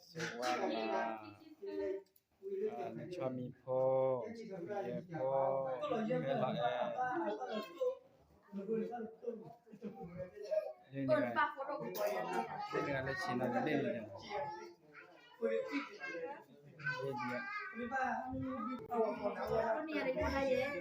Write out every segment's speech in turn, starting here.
ဆိဝါလၢ်, နဆီမံၤဖိ, ယဲၢ်ဖိ, ဖဲလီၤအဲၣ်, လၢနဂၤ, လၢနဂၤလၢဆ့ၣ်နီၤန့ၣ်, လၢနဂၤ, တၢ်မၤဝဲ, တၢ်ကကိးဖးယံၤ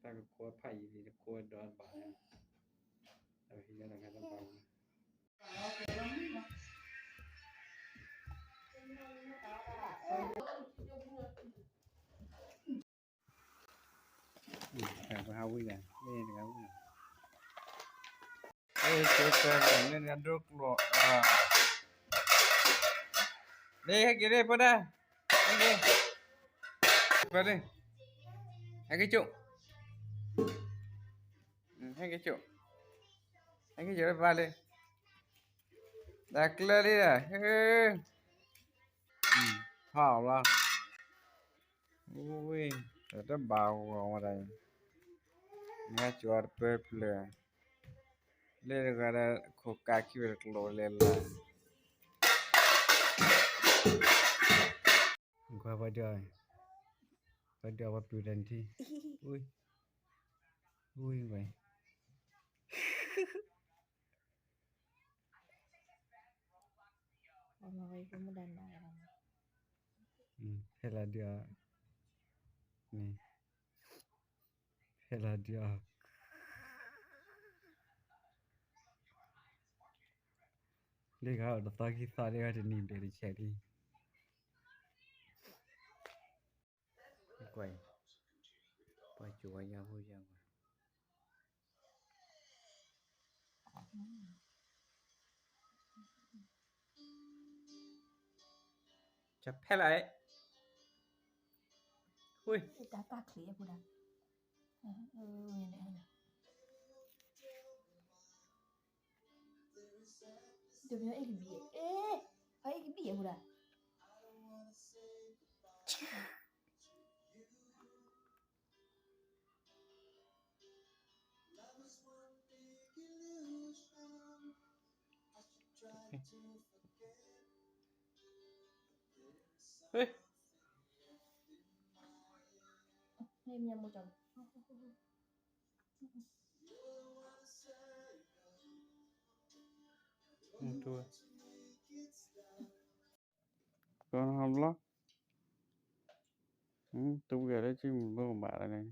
လံ တကိးဒီးတဘၣ်, တၢ်ဟံးလၢတၢ်ဂၤတဘၣ်ဝဲ. ပဟးဝံၤဒီး မ့ၢ်တဂၤဝံၤ, မ့ၢ်တဂၤဒိကျိာ်, လၢဟဲက့ၤလၢဖိဒၣ်, ဟဲက့ၤ, ပှၤလၢ, ဟဲက့ၤကၠိ, ဟဲက့ၤကၠိ, ဟဲက့ၤကၠိလၢပှၤလၢ, တၢ်ကျၢၤလံဒီး, ဟ့ၣ်, ထီၣ်လီၤ, ဝံၤ, တဘၣ်ဂီၤဝဲဒၣ်, နကစၢ်တပၢၢ်ဖျၢၣ်, လၢတဂၤဒီးခိၣ်ကးခံဝဲတကျိာ်လဲၤလၢ်, ကွၢ်ပှၤဒုး, ပှၤဒုးအီၤပှၤပျုၤတၢ်နထံ, ဝံၤ, ဝံၤဝဲ ဖဲလီၤဒုးအီၤ, န့ၣ်, ဖဲလီၤဒုးအီၤ, လၢဂၤအိၣ်တသီခံသီလၢဂၤတနံၤဘျဲၣ်တဆဲးလံ, ကွၢ်, ပှၤကိၤဝဲယါဖိယါဝဲ ကဖဲလၢ, ဝ့ၢ်, တၢ်တၢ်ချံအပူၤဒၣ်, ဒိးမ့ၢ်အ့ၣ်ကဘံၣ်, အ့ၣ်, ဖဲအ့ၣ်ကဘံၣ်အပူၤဒၣ် ဟ့ၣ်, မ့ၢ်မ့ၢ်မိၢ်ကၠီ, ကီၢ်ဟီဘျီ, တဝံၤလၢကံၢ်မုၢ်ဘၢကဘၣ်လၢန့ၣ်